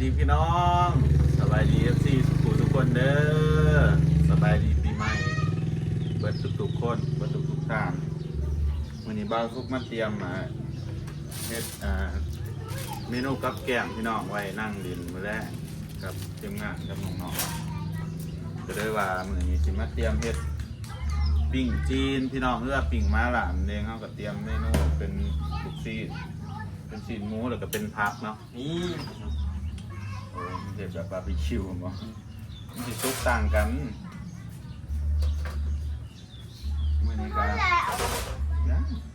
ດີພີ່ນ້ອງ ສະບາຍດີ ເອັຟຊີ ທຸກຜູ້ທຸກຄົນເດີ. ສະບາຍດີປີໃໝ່ເບິດທຸກໆຄົນ ເບິດທຸກໆທ່ານ. ມື້ນີ້ບ່າວສຸກມາຕຽມ ອ່າ ເຮັດ ອ່າ ເມນູກັບແກ້ມພີ່ນ້ອງ ໄວ້ນັ່ງຫຼິ້ນມື້ແລງກັບທີມງານກັບນ້ອງໆ. ກໍເລີຍວ່າມື້ນີ້ຊິມາຕຽມເຮັດປີ້ງຈີນພີ່ນ້ອງ ຫຼືວ່າປີ້ງໝາລ່ານັ້ນເອງ. ເຮົາກໍຕຽມເມນູເປັນລູກຊີ້ນ ເປັນຊີ້ນໝູ ແລ້ວກໍເປັນຜັກເນາະ. ນີ້ ໂອ້ຍ ມັນເຮັດແບບບາບີຄິວແມ່ນບໍ່? ອືມ ມັນຊິສຸກຕ່າງກັນ. ມື້ນີ້ກໍຍັງ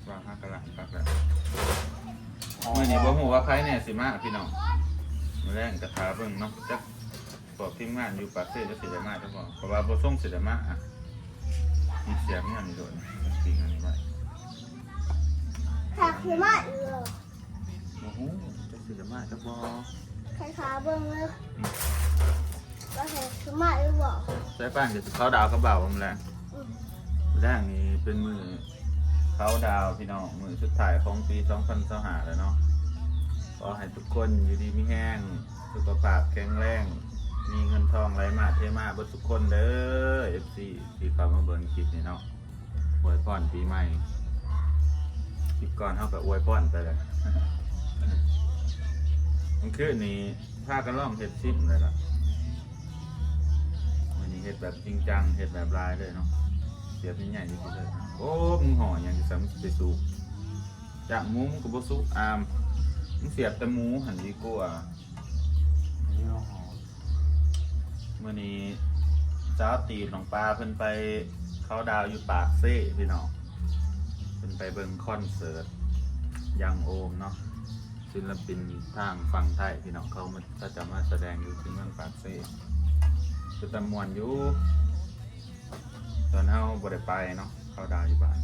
ວ່າຫາກະລະປັກແລ້ວ. ອໍ ມື້ນີ້ບໍ່ຮູ້ວ່າໃຜແດ່ຊິມາພີ່ນ້ອງ ມື້ແລງກໍຖ້າເບິ່ງເນາະ. ຈັກພວກທີມງານຢູ່ປາກເຊຈະຊິໄດ້ມາຈັກບໍ່ ເພາະວ່າບໍ່ຊົງຊິໄດ້ມາ. ມີສຽງຫຍັງນີ້ໂດດ ປີກອັນນີ້ໄວ້ ຖ້າຄືມາອີກ ບໍ່ຮູ້ຈັກຊິໄດ້ມາຈັກບໍ່. ໃຫ້ຖ້າເບິ່ງເດີ ອືມ ວ່າຊິມາອີກບໍ່. ສາຍປານກໍຊິເຂົ້າດາວກັບບ່າວມື້ແລງ. ອືມ ແລງນີ້ເປັນມື້ເຂົ້າດາວພີ່ນ້ອງ ມື້ສຸດທ້າຍຂອງປີສອງພັນຊາວຫ້າແລ້ວເນາະ. ຂໍໃຫ້ທຸກຄົນຢູ່ດີມີແຮງ ສຸຂະພາບແຂງແຮງ ມີເງິນທອງໄຫຼມາເທມາເບິດທຸກຄົນເດີ ເອັຟຊີ ທີ່ເຂົ້າມາເບິ່ງຄລິບນີ້ເນາະ. ອວຍພອນປີໃໝ່ ຄລິບກ່ອນເຮົາກໍອວຍພອນໄປແລ້ວ. ມື້ຄືນນີ້ພາກັນລອງເຮັດຊິມແລ້ວລະ. ມື້ນີ້ເຮັດແບບຈິງຈັງ ເຮັດແບບຫຼາຍເລີຍເນາະ. ສຽບໃຫຍ່ໆຢູ່ພຸ້ນເລີຍ. ໂອ້ ມຶງຫໍ່ຫຍັງຢູ່ໃສ ມັນຊິໄປສຸກ? ຈາກໝູມັນກໍບໍ່ສຸກອາມ. ມຶງສຽບແຕ່ໝູຫັ້ນດີກວ່າ. ມື້ນີ້ສາວຕີບ ນ້ອງປາເພິ່ນໄປເຂົ້າດາວຢູ່ປາກເຊພີ່ນ້ອງ. ເພິ່ນໄປເບິ່ງຄອນເສີດຍັງໂອມເນາະ ສິນລະປິນທາງຝັ່ງໄທພີ່ນ້ອງ. ເຂົາມາ ເຂົາຈະມາສະແດງຢູ່ທີ່ເມືອງປາກເຊ ເປັນຕາມ່ວນຢູ່. ຕອນເຮົາບໍ່ໄດ້ໄປເນາະ ເຂົ້າດາວຢູ່ບ້ານ.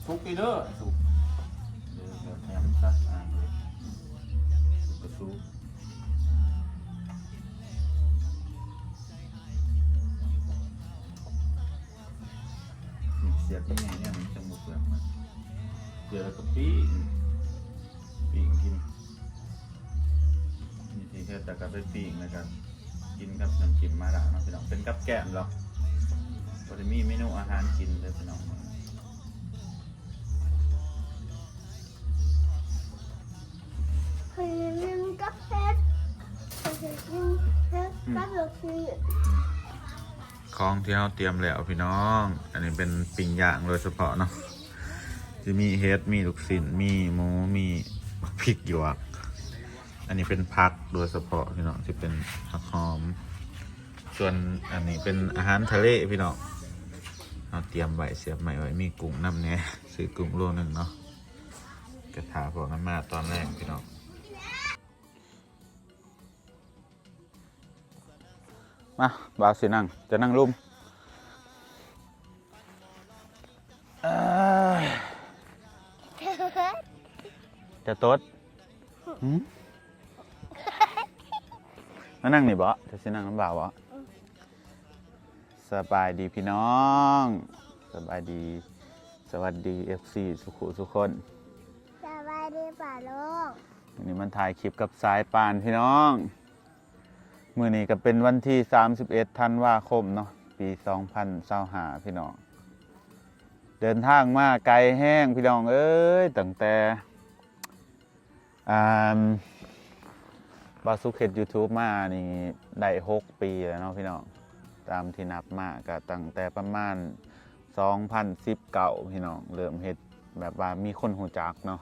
ສຸກອີເດີ ສຸກ ເດີ ແຖມຊະ ອ່າ ສຸກກະສຸກ. ສຽບໃຫຍ່ໆ ມັນຈັ່ງບໍ່ເປືອກມັນ ສຽບແລ້ວກໍປີ້ງ ປີ້ງກິນ. ນີ້ຊິເຮັດແລ້ວກໍໄປປີ້ງ ແລ້ວກໍກິນກັບນ້ຳຈິ້ມໝາລ່າເນາະພີ່ນ້ອງ ເປັນກັບແກ້ມດອກ. ບໍ່ໄດ້ມີເມນູອາຫານກິນເດີພີ່ນ້ອງ. ເພິ່ນກິນກັບເຫັດ ເພິ່ນກິນເຫັດກັບລູກຊີ້ນ. ຂອງທີ່ເຮົາຕຽມແລ້ວພີ່ນ້ອງ ອັນນີ້ເປັນປີ້ງຍ່າງໂດຍສະເພາະເນາະ ຊິມີເຫັດ ມີລູກຊີ້ນ ມີໝູ ມີບັກພິກຫຍວກ. ອັນນີ້ເປັນຜັກໂດຍສະເພາະພີ່ນ້ອງ ຊິເປັນຜັກຫອມ. ສ່ວນອັນນີ້ເປັນອາຫານທະເລພີ່ນ້ອງ ເຮົາຕຽມໄວ້ ສຽບໄມ້ໄວ້ ມີກຸ້ງນຳແດ່ ຊື້ກຸ້ງໂລໜຶ່ງເນາະ. ກະຖ້າພວກນັ້ນມາຕອນແລງພີ່ນ້ອງ. ມາ ບ່າວຊິນັ່ງ ຈະນັ່ງລຸ່ມ. ເອີ ຈະຕົດ ຫື? ມານັ່ງນີ້ບໍ? ຈະຊິນັ່ງນຳບ່າວບໍ? ສະບາຍດີພີ່ນ້ອງ ສະບາຍດີ ສະຫວັດດີ ເອັຟຊີ ສຸຂູສຸຄົນ. ສະບາຍດີປ້າລຸງ. ມື້ນີ້ມາຖ່າຍຄລິບກັບສາຍປານພີ່ນ້ອງ. ມື້ນີ້ກໍເປັນວັນທີສາມສິບເອັດ ທັນວາຄົມເນາະ ປີສອງພັນຊາວຫ້າ ພີ່ນ້ອງ. ເດີນທາງມາໄກແຮງພີ່ນ້ອງເອີຍ ຕັ້ງແຕ່ ອ່າ ບ່າວສຸກເຮັດຢູທູບມານີ້ໄດ້ຫົກປີແລ້ວເນາະພີ່ນ້ອງ. ຕາມທີ່ນັບມາກໍຕັ້ງແຕ່ປະມານສອງພັນສິບເກົ້າ ພີ່ນ້ອງ ເລີ່ມເຮັດແບບວ່າມີຄົນຮູ້ຈັກເນາະ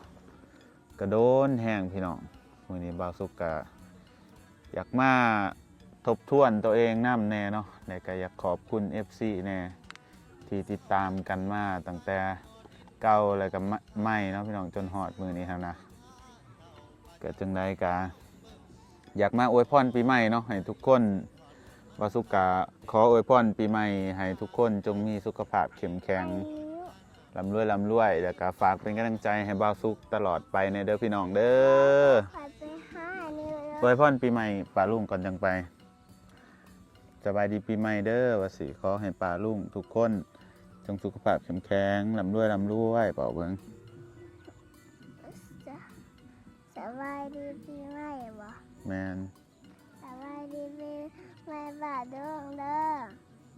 ກໍໂດນແຮງພີ່ນ້ອງ. ມື້ນີ້ບ່າວສຸກກໍຢາກມາ ທົບທວນໂຕເອງນຳແດ່ເນາະ ແລ້ວກະຢາກຂອບຄຸນເອັຟຊີແດ່ ທີ່ຕິດຕາມກັນມາຕັ້ງແຕ່ເກົ່າ ແລ້ວກະໃໝ່ເນາະພີ່ນ້ອງ ຈົນຮອດມື້ນີ້ຫັ້ນນະ. ກະຈັ່ງໃດກະຢາກມາອວຍພອນປີໃໝ່ເນາະ ໃຫ້ທຸກຄົນ ບ່າວສຸກກະຂໍອວຍພອນປີໃໝ່ໃຫ້ທຸກຄົນຈົ່ງມີສຸຂະພາບເຂັ້ມແຂງ ລ່ຳລວຍ ລ່ຳລວຍ ແລ້ວກະຝາກເປັນກຳລັງໃຈໃຫ້ບ່າວສຸກຕະຫຼອດໄປແດ່ເດີພີ່ນ້ອງເດີ. ອວຍພອນປີໃໝ່ປ້າລຸງກ່ອນຈັ່ງໄປ. ສະບາຍດີປີໃໝ່ເດີ ວ່າຊິຂໍໃຫ້ປ້າລຸງທຸກຄົນຈົ່ງສຸຂະພາບເຂັ້ມແຂງ ລ່ຳລວຍ ລ່ຳລວຍ ເວົ້າເບິ່ງ. ສະ ສະບາຍດີປີໃໝ່ບໍ່? ແມ່ນ. ສະບາຍດີປີໃໝ່ບ້ານດົງເດີ.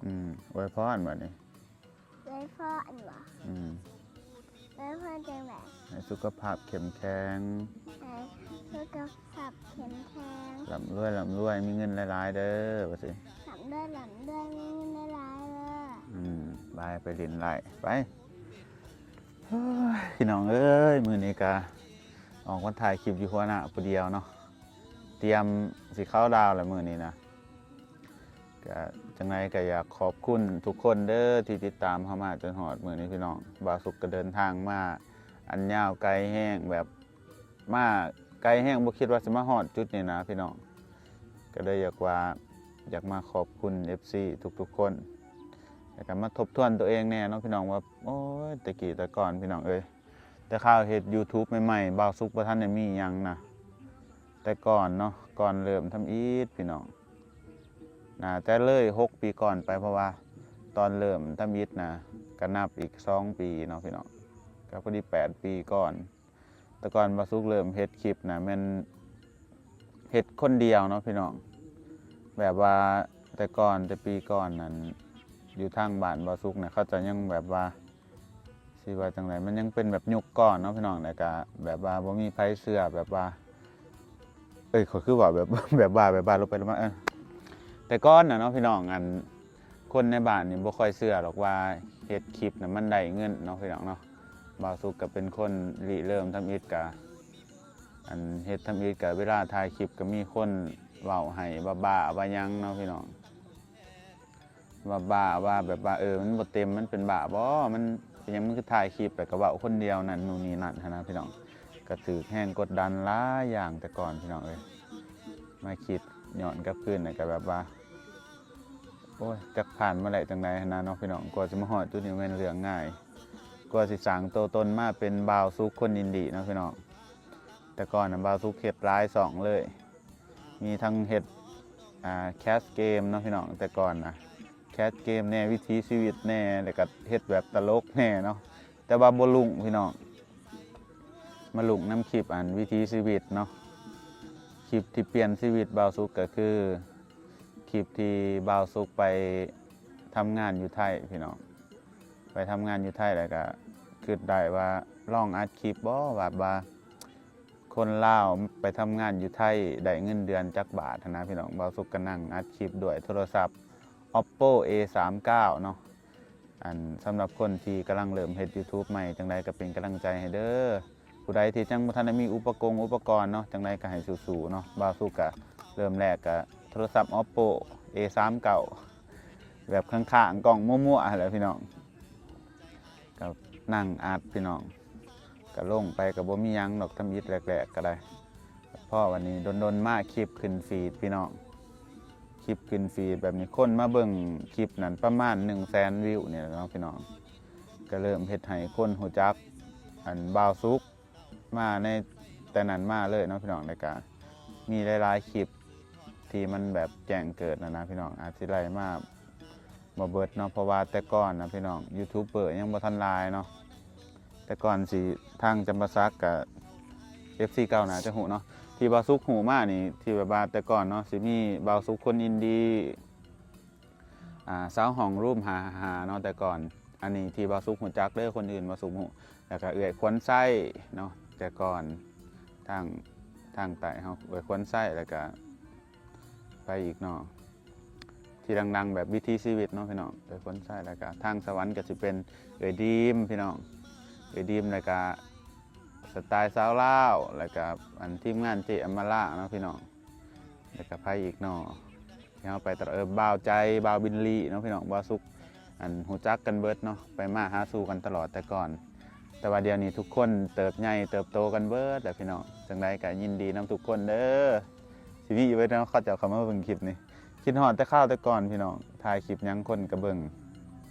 ອືມ ອວຍພອນບັດນີ້. ອວຍພອນບໍ່? ອືມ. ອວຍພອນຈັ່ງໃດ? ໃຫ້ສຸຂະພາບເຂັ້ມແຂງ. ໃຫ້ສຸຂະພາບເຂັ້ມແຂງ. ລ່ຳລວຍ ລ່ຳລວຍ ມີເງິນຫຼາຍໆເດີ ວ່າຊີ້. ລ່ຳລວຍ ລ່ຳລວຍ ມີເງິນຫຼາຍໆເດີ. ອືມ ບາຍ ໄປຫຼິ້ນໄຫຼ ໄປ. ໂອ້ຍ ພີ່ນ້ອງເອີຍ ມື້ນີ້ກະອອກມາຖ່າຍຄລິບຢູ່ຫົວໜ້າຜູ້ດຽວເນາະ. ຕຽມຊິເຂົ້າດາວແລ້ວມື້ນີ້ນະ. ກະຈັ່ງໃດກະຢາກຂອບຄຸນທຸກຄົນເດີ ທີ່ຕິດຕາມເຮົາມາຈົນຮອດມື້ນີ້ພີ່ນ້ອງ. ບ່າວສຸກກະເດີນທາງມາອັນຍາວໄກແຮງ ແບບມາໄກແຮງ ບໍ່ຄິດວ່າຊິມາຮອດຈຸດນີ້ນະພີ່ນ້ອງ. ກະເລີຍຢາກວ່າ ຢາກມາຂອບຄຸນເອັຟຊີທຸກໆຄົນ ແລ້ວກະມາທົບທວນໂຕເອງແດ່ເນາະພີ່ນ້ອງ ວ່າ ໂອ້ຍ ແຕ່ກີ້ແຕ່ກ່ອນພີ່ນ້ອງເອີຍ ແຕ່ຄາວເຮັດຢູທູບໃໝ່ໆ ບ່າວສຸກບໍ່ທັນໄດ້ມີຫຍັງນະ. ແຕ່ກ່ອນເນາະ ກ່ອນເລີ່ມທຳອິດພີ່ນ້ອງ ໜ້າຈະເລີຍຫົກປີກ່ອນໄປ ເພາະວ່າຕອນເລີ່ມທຳອິດນະ ກະນັບອີກສອງປີເນາະພີ່ນ້ອງ ກະພໍດີແປດປີກ່ອນ. ແຕ່ກ່ອນບ່າວສຸກເລີ່ມເຮັດຄລິບນະ ແມ່ນເຮັດຄົນດຽວເນາະພີ່ນ້ອງ. ແບບວ່າແຕ່ກ່ອນ ແຕ່ປີກ່ອນນັ້ນ ຢູ່ທາງບ້ານບ່າວສຸກນະ ເຂົາເຈົ້າຍັງແບບວ່າ ຊິວ່າຈັ່ງໃດ ມັນຍັງເປັນແບບຍຸກກ່ອນເນາະພີ່ນ້ອງ ແລ້ວກະແບບວ່າບໍ່ມີໃຜເຊື່ອ ແບບວ່າ ເອີຍ ຂ້ອຍຄືເວົ້າແບບ ແບບວ່າ ແບບວ່າລົງໄປລົງມາ ເອີ ແຕ່ກ່ອນນະເນາະພີ່ນ້ອງ ອັນ ຄົນໃນບ້ານນີ້ບໍ່ຄ່ອຍເຊື່ອດອກວ່າເຮັດຄລິບນະມັນໄດ້ເງິນເນາະພີ່ນ້ອງເນາະ. ບ່າວສຸກກະເປັນຄົນລິເລີ່ມທຳອິດ ກະ ອັນ ເຮັດທຳອິດ ກະເວລາຖ່າຍຄລິບກະມີຄົນເວົ້າໃຫ້ ວ່າບ້າວ່າຫຍັງເນາະພີ່ນ້ອງ. ວ່າບ້າ ວ່າແບບວ່າ ເອີ ມັນບໍ່ເຕັມ ມັນເປັນບ້າບໍ່ ມັນເປັນຫຍັງ ມັນຄືຖ່າຍຄລິບແລ້ວກະເວົ້າຄົນດຽວ ນັ້ນນູ່ນນີ້ນັ້ນຫັ້ນນະພີ່ນ້ອງ. ກະຖືກແຮງກົດດັນຫຼາຍຢ່າງແຕ່ກ່ອນພີ່ນ້ອງເອີຍ. ມາຄິດຍ້ອນກັບຄືນແລ້ວກະແບບວ່າ ໂອ້ຍ ຈັກຜ່ານມາໄດ້ຈັ່ງໃດຫັ້ນນະເນາະພີ່ນ້ອງ. ກວ່າຊິມາຮອດຈຸດນີ້ບໍ່ແມ່ນເລື່ອງງ່າຍ ກວ່າຊິສ້າງໂຕຕົນມາເປັນບ່າວສຸກຄົນອິນດີເນາະພີ່ນ້ອງ. ແຕ່ກ່ອນນະ ບ່າວສຸກເຮັດຫຼາຍຊ່ອງເລີຍ ມີທັງເຮັດ ອ່າ ແຄສເກມເນາະພີ່ນ້ອງ ແຕ່ກ່ອນນະ ແຄສເກມແດ່ ວິຖີຊີວິດແດ່ ແລ້ວກະເຮັດແບບຕະຫຼົກແດ່ເນາະ ແຕ່ວ່າບໍ່ລຸ້ງພີ່ນ້ອງ. ມາລຸ້ງນຳຄລິບ ອັນ ວິຖີຊີວິດເນາະ. ຄລິບທີ່ປ່ຽນຊີວິດບ່າວສຸກກະຄື ຄລິບທີ່ບ່າວສຸກໄປທຳງານຢູ່ໄທພີ່ນ້ອງ. ໄປທຳງານຢູ່ໄທແລ້ວກະຄິດໄດ້ວ່າລອງອັດຄລິບບໍ່ ແບບວ່າ ຄົນລາວໄປທຳງານຢູ່ໄທໄດ້ເງິນເດືອນຈັກບາດຫັ້ນນະພີ່ນ້ອງ. ບ່າວສຸກກະນັ່ງອັດຄລິບດ້ວຍໂທລະສັບ Oppo A ສາມເກົ້າເນາະ. ອັນ ສຳລັບຄົນທີ່ກຳລັງເລີ່ມເຮັດ YouTube ໃໝ່ ຈັ່ງໃດກະເປັນກຳລັງໃຈໃຫ້ເດີ. ຜູ້ໃດທີ່ຍັງບໍ່ທັນໄດ້ມີອຸປະກົງອຸປະກອນເນາະ ຈັ່ງໃດກະໃຫ້ສູ້ໆເນາະ. ບ່າວສຸກກະເລີ່ມແລກກະໂທລະສັບ Oppo A ສາມເກົ້າ ແບບຄ້າງໆ ກ້ອງມົວໆຫັ້ນແຫຼະພີ່ນ້ອງ. ກະນັ່ງອັດພີ່ນ້ອງ ກະລົງໄປກະບໍ່ມີຫຍັງດອກ ທຳອິດແລກໆກະໄດ້. ພໍບາດນີ້ດົນໆມາຄລິບຂຶ້ນຟີດພີ່ນ້ອງ ຄລິບຂຶ້ນຟີດແບບນີ້ ຄົນມາເບິ່ງຄລິບນັ້ນປະມານໜຶ່ງແສນວິວນີ້ແຫຼະເນາະພີ່ນ້ອງ. ກະເລີ່ມເຮັດໃຫ້ຄົນຮູ້ຈັກ ອັນ ບ່າວສຸກ ມາໃນແຕ່ນັ້ນມາເລີຍເນາະພີ່ນ້ອງ. ແລ້ວກະມີຫຼາຍໆຄລິບທີ່ມັນແບບແຈ້ງເກີດຫັ້ນນະພີ່ນ້ອງ ອາດຊິໄລ່ມາບໍ່ເບິດເນາະ ເພາະວ່າແຕ່ກ່ອນນະພີ່ນ້ອງ ຢູທູບເບີຍັງບໍ່ທັນຫຼາຍເນາະ. ແຕ່ກ່ອນຊິທາງຈຳປາສັກກະ ເອັຟຊີເກົ່າໜ້າຈະຮູ້ເນາະ ທີ່ບ່າວສຸກຮູ້ມານີ້ ທີ່ແບບວ່າແຕ່ກ່ອນເນາະ ຊິມີບ່າວສຸກຄົນອິນດີ ອ່າ ຊາວຫ້ອງຣູມຫ້າຫ້າເນາະ ແຕ່ກ່ອນ. ອັນນີ້ທີ່ບ່າວສຸກຮູ້ຈັກເດີ ຄົນອື່ນບ່າວສຸກບໍ່ຮູ້. ແລ້ວກະເອື້ອຍຂວັນໄຊເນາະ ແຕ່ກ່ອນ ທາງ ທາງໃຕ້ເຮົາ ເອື້ອຍຂວັນໄຊ ແລ້ວກະໃຜອີກເນາະ ທີ່ດັງໆແບບວິຖີຊີວິດເນາະພີ່ນ້ອງ ເອື້ອຍຂວັນໄຊ. ແລ້ວກະທາງສະຫວັນກະຊິເປັນເອື້ອຍດີມພີ່ນ້ອງ ເອື້ອຍດີມ ແລ້ວກະສະໄຕລ໌ຊາວລາວ ແລ້ວກະ ອັນ ທີມງານເຈ້ອຳມາລາເນາະພີ່ນ້ອງ. ແລ້ວກະໃຜອີກເນາະ ທີ່ເຮົາໄປຕະຫຼອດ ເອີ ບ່າວໃຈ ບ່າວບິນລີເນາະພີ່ນ້ອງ. ບ່າວສຸກ ອັນ ຮູ້ຈັກກັນເບິດເນາະ ໄປມາຫາສູ່ກັນຕະຫຼອດແຕ່ກ່ອນ. ແຕ່ວ່າດຽວນີ້ທຸກຄົນເຕີບໃຫຍ່ເຕີບໂຕກັນເບິດແລ້ວພີ່ນ້ອງ. ຈັ່ງໃດກະຍິນດີນຳທຸກຄົນເດີ. ຊິມີຢູ່ເບິດເນາະ ເຂົາເຈົ້າເຂົ້າມາເບິ່ງຄລິບນີ້ ຄິດຮອດແຕ່ຄາວແຕ່ກ່ອນພີ່ນ້ອງ ຖ່າຍຄລິບຫຍັງຄົນກະເບິ່ງ.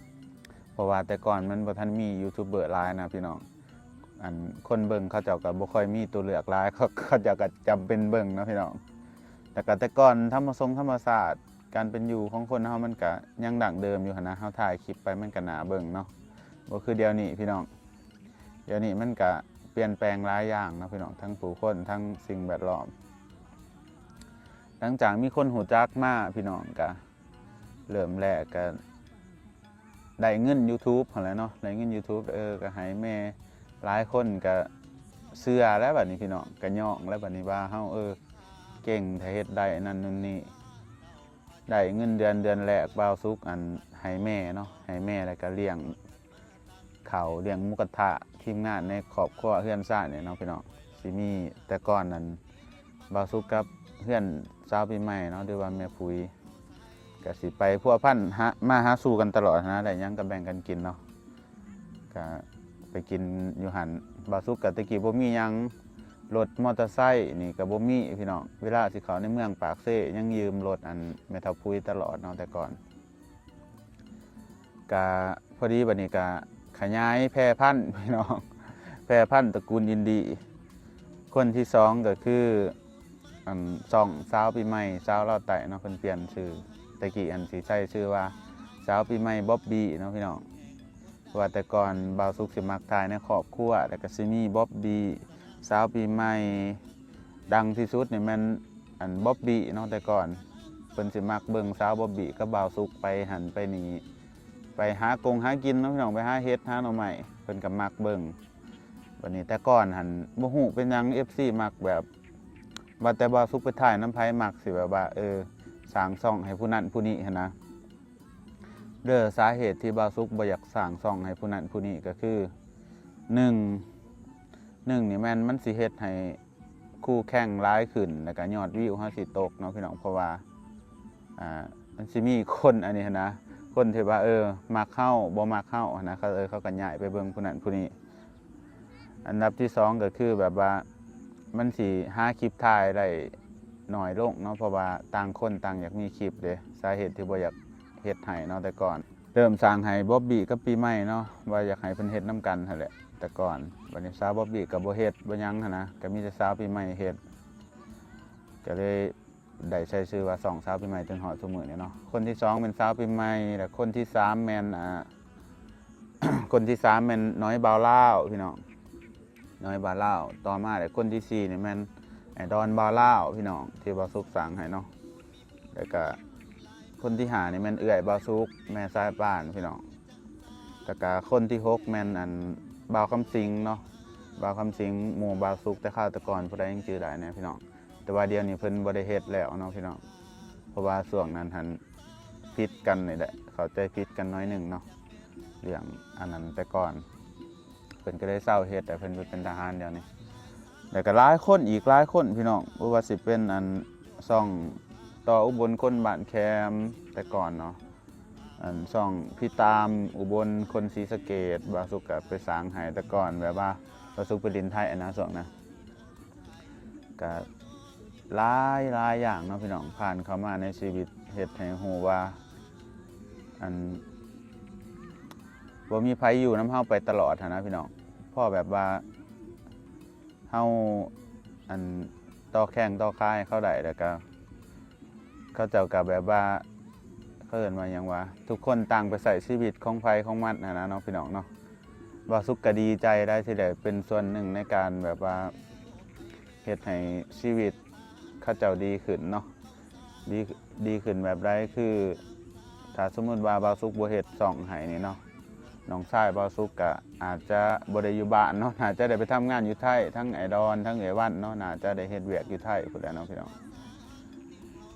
ເພາະວ່າແຕ່ກ່ອນມັນບໍ່ທັນມີຢູທູບເບີຫຼາຍນະພີ່ນ້ອງ. ອັນ ຄົນເບິ່ງເຂົາເຈົ້າກະບໍ່ຄ່ອຍມີຕົວເລືອກຫຼາຍ ເຂົາ ເຂົາເຈົ້າກະຈຳເປັນເບິ່ງເນາະພີ່ນ້ອງ. ແລ້ວກະແຕ່ກ່ອນທຳມະຊົງທຳມະຊາດ ການເປັນຢູ່ຂອງຄົນເຮົາມັນກະຍັງດັ້ງເດີມຢູ່ຫັ້ນນະ ເຮົາຖ່າຍຄລິບໄປມັນກະໜ້າເບິ່ງເນາະ ບໍ່ຄືດຽວນີ້ພີ່ນ້ອງ. ດຽວນີ້ມັນກະ ປ່ຽນແປງຫຼາຍຢ່າງເນາະພີ່ນ້ອງ ທັງຜູ້ຄົນ ທັງສິ່ງແວດລ້ອມ. ຫຼັງຈາກມີຄົນຮູ້ຈັກມາ ພີ່ນ້ອງ ກະເລີ່ມແລກກະໄດ້ເງິນ YouTube ຫັ້ນແຫຼະເນາະ ໄດ້ເງິນ YouTube ເອີ ກະໃຫ້ແມ່ ຫຼາຍຄົນກະເຊື່ອແລ້ວບັດນີ້ ພີ່ນ້ອງ ກະຍ້ອງແລ້ວບັດນີ້ວ່າເຮົາ ເອີ ເກັ່ງ ຖ້າເຮັດໄດ້ນັ້ນໂນ່ນນີ້. ໄດ້ເງິນເດືອນ ເດືອນແລກ ບ່າວສຸກ ອັນ ໃຫ້ແມ່ເນາະ ໃຫ້ແມ່ ແລ້ວກະລ້ຽງເຂົ້າ ລ້ຽງໝູກະທະ ທີມງານໃນຄອບຄົວເຮືອນຊານນີ້ເນາະ ພີ່ນ້ອງ. ຊິມີ ແຕ່ກ່ອນນັ້ນ ບ່າວສຸກກັບເຮືອນສາວປີໃໝ່ເນາະ ຫຼືວ່າແມ່ຜຸຍ ກະຊິໄປພົວພັນ ຫາ ມາຫາສູ່ກັນຕະຫຼອດນະ ໄດ້ຫຍັງກະແບ່ງກັນກິນເນາະ ກະໄປກິນຢູ່ຫັ້ນ. ບ່າວສຸກກະແຕ່ກີ້ບໍ່ມີຫຍັງ ລົດມໍເຕີໄຊນີ້ກະບໍ່ມີ ພີ່ນ້ອງ. ເວລາຊິເຂົ້າໃນເມືອງປາກເຊ ຍັງຢືມລົດ ອັນ ແມ່ເຖົ້າຜຸຍຕະຫຼອດເນາະ ແຕ່ກ່ອນ. ກະພໍດີບັດນີ້ກະຂະຫຍາຍແຜ່ພັນ ພີ່ນ້ອງ ແຜ່ພັນຕະກູນອິນດີ. ຄົນທີສອງກະຄື ອັນ ຊ່ອງສາວປີໃໝ່ ສາວລາວໃຕ້ເນາະ ເພິ່ນປ່ຽນຊື່. ແຕ່ກີ້ ອັນ ຊິໃຊ້ຊື່ວ່າ ສາວປີໃໝ່ບອບບີເນາະ ພີ່ນ້ອງ. ເພາະວ່າແຕ່ກ່ອນບ່າວສຸກຊິມັກຖ່າຍໃນຄອບຄົວ ແລ້ວກະຊິມີບອບບີ ສາວປີໃໝ່. ດັງທີ່ສຸດນີ້ແມ່ນ ອັນ ບອບບີເນາະ ແຕ່ກ່ອນເພິ່ນຊິມັກເບິ່ງສາວບອບບີກັບບ່າວສຸກໄປຫັ້ນໄປນີ້ ໄປຫາກົງຫາກິນເນາະ ພີ່ນ້ອງ ໄປຫາເຫັດຫາໜໍ່ໄມ້ ເພິ່ນກະມັກເບິ່ງ. ບັດນີ້ແຕ່ກ່ອນຫັ້ນ ບໍ່ຮູ້ເປັນຫຍັງ ເອັຟຊີ ມັກແບບ ວ່າແຕ່ບ່າວສຸກໄປຖ່າຍນຳໃຜ ມັກຊິແບບວ່າ ເອີ ສ້າງຊ່ອງໃຫ້ຜູ້ນັ້ນຜູ້ນີ້ຫັ້ນນະ. ເດີສາເຫດທີ່ບ່າວສຸກບໍ່ຢາກສ້າງຊ່ອງໃຫ້ຜູ້ນັ້ນຜູ້ນີ້ກະຄື ໜຶ່ງ ໜຶ່ງນີ້ແມ່ນມັນຊິເຮັດໃຫ້ຄູ່ແຂ່ງຫຼາຍຂຶ້ນ ແລ້ວກະຍອດວິວເຮົາຊິຕົກເນາະ ພີ່ນ້ອງ. ເພາະວ່າ ອ່າ ມັນຊິມີຄົນອັນນີ້ຫັ້ນນະ ຄົນທີ່ວ່າ ເອີ ມັກເຮົາ ບໍ່ມັກເຮົາຫັ້ນນະ ເຂົາ ເອີ ເຂົາກະຍ້າຍໄປເບິ່ງຜູ້ນັ້ນຜູ້ນີ້. ອັນດັບທີສອງກະຄືແບບວ່າ ມັນຊິຫາຄລິບຖ່າຍໄດ້ໜ້ອຍລົງເນາະ ເພາະວ່າຕ່າງຄົນຕ່າງຢາກມີຄລິບເດ້. ສາເຫດທີ່ບໍ່ຢາກເຮັດໃຫ້ເນາະ ແຕ່ກ່ອນເລີ່ມສ້າງໃຫ້ບອບບີກັບປີໃໝ່ເນາະ ວ່າຢາກໃຫ້ເພິ່ນເຮັດນຳກັນຫັ້ນແຫຼະ ແຕ່ກ່ອນ. ບັດນີ້ສາວບອບບີກະບໍ່ເຮັດບໍ່ຫຍັງຫັ້ນນະ ກະມີແຕ່ສາວປີໃໝ່ເຮັດ ກະເລີຍ ໄດ້ໃຊ້ຊື່ວ່າຊ່ອງສາວປີໃໝ່ຈົນຮອດຊຸມື້ນີ້ເນາະ. ຄົນທີສອງແມ່ນສາວປີໃໝ່ ແລະ ຄົນທີສາມແມ່ນ ອ່າ ຄົນທີສາມແມ່ນນ້ອຍບ່າວລາວ ພີ່ນ້ອງ ນ້ອຍບ່າວລາວ. ຕໍ່ມາແລ້ວຄົນທີສີ່ນີ້ແມ່ນໄອ້ດອນບ່າວລາວ ພີ່ນ້ອງ ທີ່ບ່າວສຸກສ້າງໃຫ້ເນາະ. ແລ້ວກະຄົນທີຫ້ານີ້ແມ່ນເອື້ອຍບ່າວສຸກ ແມ່ສາຍປານ ພີ່ນ້ອງ. ແລ້ວກະຄົນທີຫົກແມ່ນ ອັນ ບ່າວຄຳສິງເນາະ ບ່າວຄຳສິງ ໝູ່ບ່າວສຸກແຕ່ຄາວແຕ່ກ່ອນ ຜູ້ໃດຍັງຈື່ໄດ້ແດ່ ພີ່ນ້ອງ. ແຕ່ວ່າດຽວນີ້ເພິ່ນບໍ່ໄດ້ເຮັດແລ້ວເນາະ ພີ່ນ້ອງ ເພາະວ່າຊ່ວງນັ້ນຫັ້ນຜິດກັນນີ້ແຫຼະ ເຂົ້າໃຈຜິດກັນໜ້ອຍໜຶ່ງເນາະ ເລື່ອງອັນນັ້ນ. ແຕ່ກ່ອນເພິ່ນກະໄດ້ເຊົາເຮັດ ແຕ່ເພິ່ນໄປເປັນທະຫານດຽວນີ້. ແລ້ວກະຫຼາຍຄົນອີກຫຼາຍຄົນ ພີ່ນ້ອງ ບໍ່ວ່າຊິເປັນ ອັນ ຊ່ອງຕໍ່ອຸບົນຄົນບ້ານແຄມ ແຕ່ກ່ອນເນາະ ອັນ ຊ່ອງພີ່ຕາມອຸບົນຄົນສີສະເກດ ບ່າວສຸກກະໄປສ້າງໃຫ້. ແຕ່ກ່ອນແບບວ່າບ່າວສຸກໄປຫຼິ້ນໄທຫັ້ນນະ ຊ່ວງນັ້ນ ກະຫຼາຍ ຫຼາຍຢ່າງເນາະ ພີ່ນ້ອງ ຜ່ານເຂົ້າມາໃນຊີວິດ ເຮັດໃຫ້ຮູ້ວ່າ ອັນ ບໍ່ມີໃຜຢູ່ນຳເຮົາໄປຕະຫຼອດຫັ້ນນະ ພີ່ນ້ອງ. ພໍແບບວ່າເຮົາ ອັນ ຕໍ່ແຂ່ງຕໍ່ຂາໃຫ້ເຂົາໄດ້ ແລ້ວກະ ເຂົາເຈົ້າກະແບບວ່າ ເຂົາເອີ້ນວ່າຫຍັງວະ ທຸກຄົນຕ່າງໄປໃຊ້ຊີວິດຂອງໃຜຂອງມັນຫັ້ນນະເນາະ ພີ່ນ້ອງເນາະ. ບ່າວສຸກກະດີໃຈໄດ໋ ທີ່ໄດ້ເປັນສ່ວນໜຶ່ງໃນການແບບວ່າເຮັດໃຫ້ຊີວິດເຂົາເຈົ້າດີຂຶ້ນເນາະ. ດີ ດີຂຶ້ນແບບໃດ ຄື ຖ້າສົມມຸດວ່າບ່າວສຸກບໍ່ເຮັດຊ່ອງໃຫ້ນີ້ເນາະ ນ້ອງຊາຍບ່າວສຸກກະອາດຈະບໍ່ໄດ້ຢູ່ບ້ານເນາະ ໜ້າຈະໄດ້ໄປທຳງານຢູ່ໄທ ທັງອ້າຍດອນ ທັງເອື້ອຍວັນເນາະ ໜ້າຈະໄດ້ເຮັດວຽກຢູ່ໄທພຸ້ນແຫຼະເນາະ ພີ່ນ້ອງ.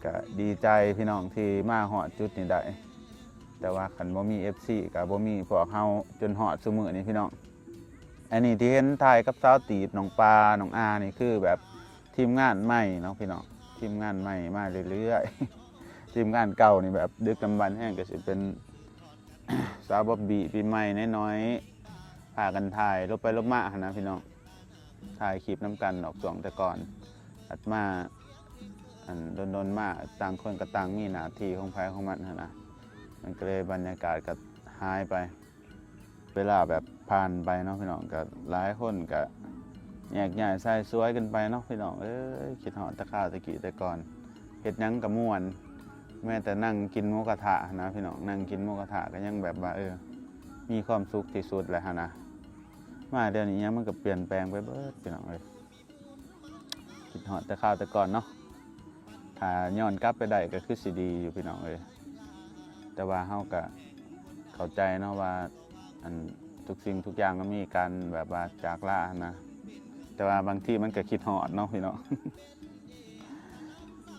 ກະດີໃຈ ພີ່ນ້ອງ ທີ່ມາຮອດຈຸດນີ້ໄດ້ ແຕ່ວ່າຄັນບໍ່ມີເອັຟຊີກະບໍ່ມີພວກເຮົາຈົນຮອດຊຸມື້ນີ້ ພີ່ນ້ອງ. ອັນນີ້ທີ່ເຫັນຖ່າຍກັບສາວຕີບ ນ້ອງປາ ນ້ອງອາ ນີ້ຄືແບບທີມງານໃໝ່ເນາະ ພີ່ນ້ອງ ທີມງານໃໝ່ມາເລື້ອຍໆ. ທີມງານເກົ່ານີ້ແບບດຶກດຳບັນແຮງ ກະຊິເປັນ ສາວບອບບີ ປີໃໝ່ ນ້ອຍໆ ພາກັນຖ່າຍຫຼົບໄປຫຼົບມາຫັ້ນນະ ພີ່ນ້ອງ. ຖ່າຍຄລິບນຳກັນອອກຊ່ວງແຕ່ກ່ອນ ອັດມາ ອັນ ດົນໆ ມາ ຕ່າງຄົນກະຕ່າງມີໜ້າທີ່ຂອງໃຜຂອງມັນຫັ້ນນະ ມັນກະເລີຍບັນຍາກາດກະຫາຍໄປ. ເວລາແບບຜ່ານໄປເນາະ ພີ່ນ້ອງ ກະຫຼາຍຄົນກະແຍກຍ້າຍສາຍສວຍກັນໄປເນາະ ພີ່ນ້ອງເອີຍ. ຄິດຮອດແຕ່ຄາວແຕ່ກີ້ແຕ່ກ່ອນ ເຮັດຫຍັງກະມ່ວນ ແມ້ແຕ່ນັ່ງກິນໝູກະທະຫັ້ນນະ ພີ່ນ້ອງ ນັ່ງກິນໝູກະທະກະຍັງແບບວ່າ ເອີ ມີຄວາມສຸກທີ່ສຸດແລ້ວຫັ້ນນະ. ມາດຽວນີ້ຫຍັງມັນກໍປ່ຽນແປງໄປເບິດ ພີ່ນ້ອງເອີຍ. ຄິດຮອດແຕ່ຄາວແຕ່ກ່ອນເນາະ. ຖ້າຍ້ອນກັບໄປໄດ້ກໍຄືຊິດີຢູ່ ພີ່ນ້ອງເອີຍ. ແຕ່ວ່າເຮົາກໍເຂົ້າໃຈເນາະວ່າ ອັນ ທຸກສິ່ງທຸກຢ່າງມັນມີການແບບວ່າຈາກລາຫັ້ນນະ. ແຕ່ວ່າບາງທີມັນກໍຄິດຮອດເນາະ ພີ່ນ້ອງ.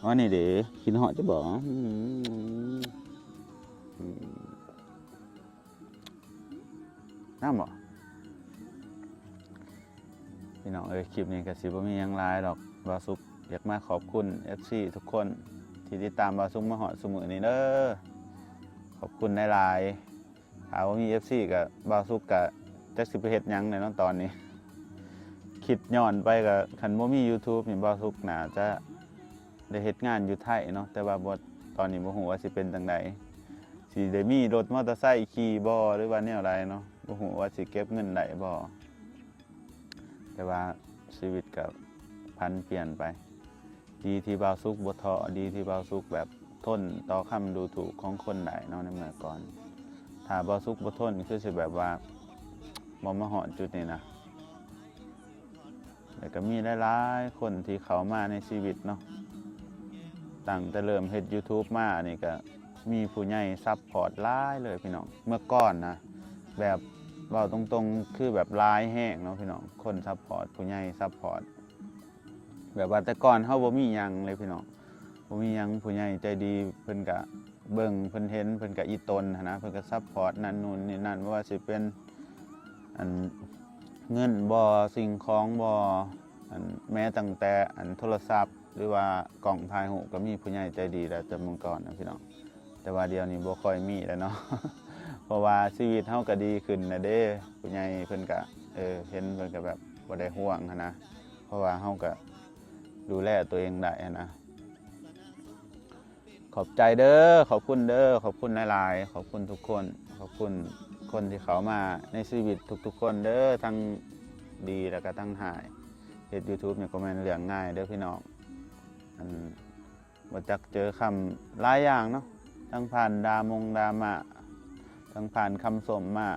ອັນນີ້ເດ້ ຄິດຮອດຈະບອກ ອືມ ອືມ ນ້ຳບໍ່? ພີ່ນ້ອງເອີຍ ຄລິບນີ້ກໍຊິບໍ່ມີຫຍັງຫຼາຍດອກ. ບ່າວສຸກຢາກມາຂອບຄຸນເອັຟຊີທຸກຄົນທີ່ຕິດຕາມບ່າວສຸກມາຮອດຊຸມື້ນີ້ເດີ. ຂອບຄຸນຫຼາຍໆ. ຖ້າບໍ່ມີເອັຟຊີກໍ ບ່າວສຸກກໍຈັກຊິໄປເຮັດຫຍັງແດ່ເນາະຕອນນີ້. ຄິດຍ້ອນໄປກໍ ຄັນບໍ່ມີຢູທູບນີ້ ບ່າວສຸກໜ້າຈະ ໄດ້ເຮັດງານຢູ່ໄທເນາະ ແຕ່ວ່າບໍ່ ຕອນນີ້ບໍ່ຮູ້ວ່າຊິເປັນຈັ່ງໃດ ຊິໄດ້ມີລົດມໍເຕີໄຊຂີ່ບໍ່ ຫຼືວ່າແນວໃດເນາະ. ບໍ່ຮູ້ວ່າຊິເກັບເງິນໄດ້ບໍ່ ແຕ່ວ່າຊີວິດກໍຜັນປ່ຽນໄປ. ດີທີ່ບ່າວສຸກບໍ່ທໍ້ ດີທີ່ບ່າວສຸກແບບທົນຕໍ່ຄຳດູຖູກຂອງຄົນໄດ້ເນາະ ໃນເມື່ອກ່ອນ. ຖ້າບ່າວສຸກບໍ່ທົນ ຄືຊິແບບວ່າບໍ່ມາຮອດຈຸດນີ້ນະ. ແລ້ວກໍມີຫຼາຍໆຄົນທີ່ເຂົ້າມາໃນຊີວິດເນາະ ຕັ້ງແຕ່ເລີ່ມເຮັດຢູທູບມານີ້ ກໍມີຜູ້ໃຫຍ່ຊັບພອດຫຼາຍເລີຍ ພີ່ນ້ອງ. ເມື່ອກ່ອນນະ ແບບເວົ້າຕົງໆ ຄືແບບຫຼາຍແຮງເນາະ ພີ່ນ້ອງ. ຄົນຊັບພອດ ຜູ້ໃຫຍ່ຊັບພອດ ແບບວ່າແຕ່ກ່ອນເຮົາບໍ່ມີຫຍັງເລີຍ ພີ່ນ້ອງ. ບໍ່ມີຫຍັງ ຜູ້ໃຫຍ່ໃຈດີເພິ່ນກະເບິ່ງ ເພິ່ນເຫັນ ເພິ່ນກະອີ່ຕົນຫັ້ນນະ ເພິ່ນກະຊັບພອດນັ້ນນູ້ນນີ້ນັ້ນ ບໍ່ວ່າຊິເປັນ ອັນ ເງິນບໍ່ ສິ່ງຂອງບໍ່ ອັນ ແມ້ຕັ້ງແຕ່ ອັນ ໂທລະສັບ ຫຼືວ່າກ້ອງຖ່າຍຮູບ ກະມີຜູ້ໃຫຍ່ໃຈດີແລ້ວ ແຕ່ເມື່ອກ່ອນນະ ພີ່ນ້ອງ. ແຕ່ວ່າດຽວນີ້ບໍ່ຄ່ອຍມີແລ້ວເນາະ ເພາະວ່າຊີວິດເຮົາກະດີຂຶ້ນແລ້ວເດ້. ຜູ້ໃຫຍ່ເພິ່ນກະ ເອີ ເຫັນ ເພິ່ນກະແບບບໍ່ໄດ້ຫ່ວງຫັ້ນນະ ເພາະວ່າເຮົາກະດູແລຕົວເອງໄດ້ຫັ້ນນະ. ຂອບໃຈເດີ ຂອບຄຸນເດີ ຂອບຄຸນຫຼາຍໆ ຂອບຄຸນທຸກຄົນ ຂອບຄຸນຄົນທີ່ເຂົ້າມາໃນຊີວິດທຸກໆຄົນເດີ ທັງດີແລ້ວກະທັງຮ້າຍ. ເຮັດຢູທູບນີ້ບໍ່ແມ່ນເລື່ອງງ່າຍເດີ ພີ່ນ້ອງ. ອັນ ບໍ່ຈັກເຈີຄຳຫຼາຍຢ່າງເນາະ ທັງຜ່ານດ່າມົງດ່າມາ ທັງຜ່ານຄຳຊົມມາ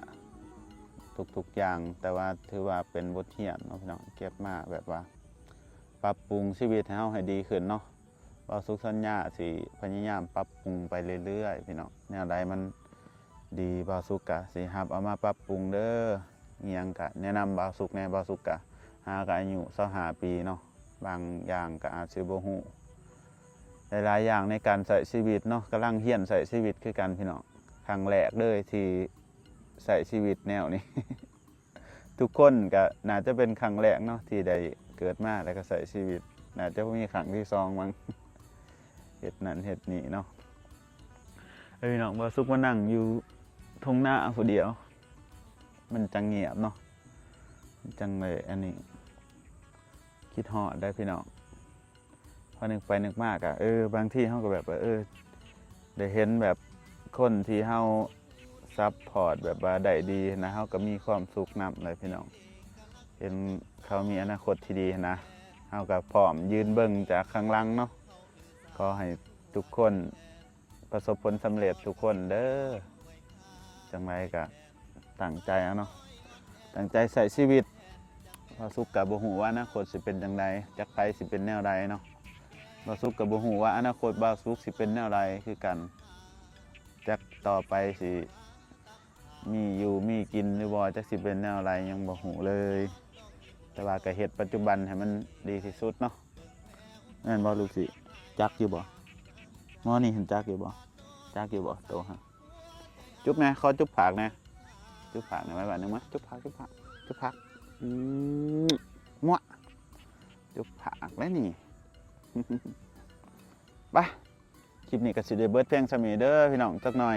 ທຸກໆຢ່າງ. ແຕ່ວ່າຖືວ່າເປັນບົດຮຽນເນາະ ພີ່ນ້ອງ ເກັບມາແບບວ່າປັບປຸງຊີວິດໃຫ້ເຮົາໃຫ້ດີຂຶ້ນເນາະ. ບ່າວສຸກສັນຍາຊິພະຍາຍາມປັບປຸງໄປເລື້ອຍໆ ພີ່ນ້ອງ. ແນວໃດມັນດີ ບ່າວສຸກກະຊິຮັບເອົາມາປັບປຸງເດີ. ອີ່ຫຍັງກະແນະນຳບ່າວສຸກແດ່ ບ່າວສຸກກະຫາກະອາຍຸຊາວຫ້າປີເນາະ ບາງຢ່າງກະອາດຊິບໍ່ຮູ້ ຫຼາຍໆຢ່າງໃນການໃຊ້ຊີວິດເນາະ. ກຳລັງຮຽນໃຊ້ຊີວິດຄືກັນ ພີ່ນ້ອງ ຄັ້ງແລກເລີຍທີ່ໃຊ້ຊີວິດແນວນີ້. ທຸກຄົນກະໜ້າຈະເປັນຄັ້ງແລກເນາະ ທີ່ໄດ້ເກີດມາແລ້ວກະໃຊ້ຊີວິດ ໜ້າຈະບໍ່ມີຄັ້ງທີສອງມັ້ງ ເຮັດນັ້ນເຮັດນີ້ເນາະ. ເອີ ພີ່ນ້ອງ ບ່າວສຸກມານັ່ງຢູ່ທົ່ງນາຜູ້ດຽວ ມັນຈັ່ງງຽບເນາະ ມັນຈັ່ງໄດ້ອັນນີ້ ຄິດຮອດໄດ໋ ພີ່ນ້ອງ. ພໍນຶກໄປນຶກມາກະ ເອີ ບາງທີເຮົາກໍແບບວ່າ ເອີ ໄດ້ເຫັນແບບຄົນທີ່ເຮົາຊັບພອດແບບວ່າໄດ້ດີນະ ເຮົາກໍມີຄວາມສຸກນຳແຫຼະພີ່ນ້ອງ. ເຫັນເຂົາມີອະນາຄົດທີ່ດີນະ ເຮົາກໍພ້ອມຢືນເບິ່ງຈາກຂ້າງຫຼັງເນາະ. ຂໍໃຫ້ທຸກຄົນປະສົບຜົນສຳເລັດທຸກຄົນເດີ. ຈັ່ງໃດກະ ຕັ້ງໃຈເອົາເນາະ ຕັ້ງໃຈໃຊ້ຊີວິດ. ບ່າວສຸກກະບໍ່ຮູ້ວ່າອະນາຄົດຊິເປັນຈັ່ງໃດ ຈັກໃຜຊິເປັນແນວໃດເນາະ. ບ່າວສຸກກະບໍ່ຮູ້ວ່າອະນາຄົດບ່າວສຸກຊິເປັນແນວໃດຄືກັນ ຈັກຕໍ່ໄປຊິມີຢູ່ມີກິນຫຼືບໍ່ ຈັກຊິເປັນແນວໃດຍັງບໍ່ຮູ້ເລີຍ. ແຕ່ວ່າກະເຮັດປັດຈຸບັນໃຫ້ມັນດີທີ່ສຸດເນາະ. ແມ່ນບໍ່ລູກຊິ ຈັກຢູ່ບໍ່? ໝໍນີ້ຫັ້ນຈັກຢູ່ບໍ່? ຈັກຢູ່ບໍ່ໂຕຮະ? ຈຸບແດ່ ຂໍຈຸບປາກແດ່ ຈຸບປາກແດ່ ໄວ້ບາດໜຶ່ງມາ ຈຸບປາກ ຈຸບປາກ ຈຸບປາກ ອືມ ໝວະ ຈຸບປາກແດ່ນີ້ ໄປ. ຄລິບນີ້ກໍຊິໄດ້ເບິດພຽງສ່ຳນີ້ເດີພີ່ນ້ອງ ຈັກໜ່ອຍ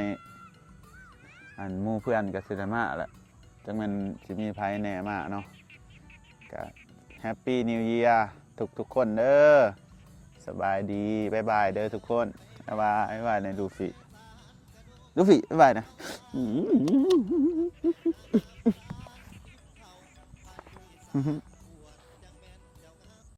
ອັນ ໝູ່ເພື່ອນກໍຊິໄດ້ມາແຫຼະ ຈັກແມ່ນຊິມີໃຜແດ່ມາເນາະ. ກໍ Happy New Year ທຸກໆຄົນເດີ. ສະບາຍດີ ບາຍບາຍເດີທຸກຄົນ ບາຍບາຍ ບາຍບາຍໃນລູຟີ ລູຟີ ບາຍບາຍນະ.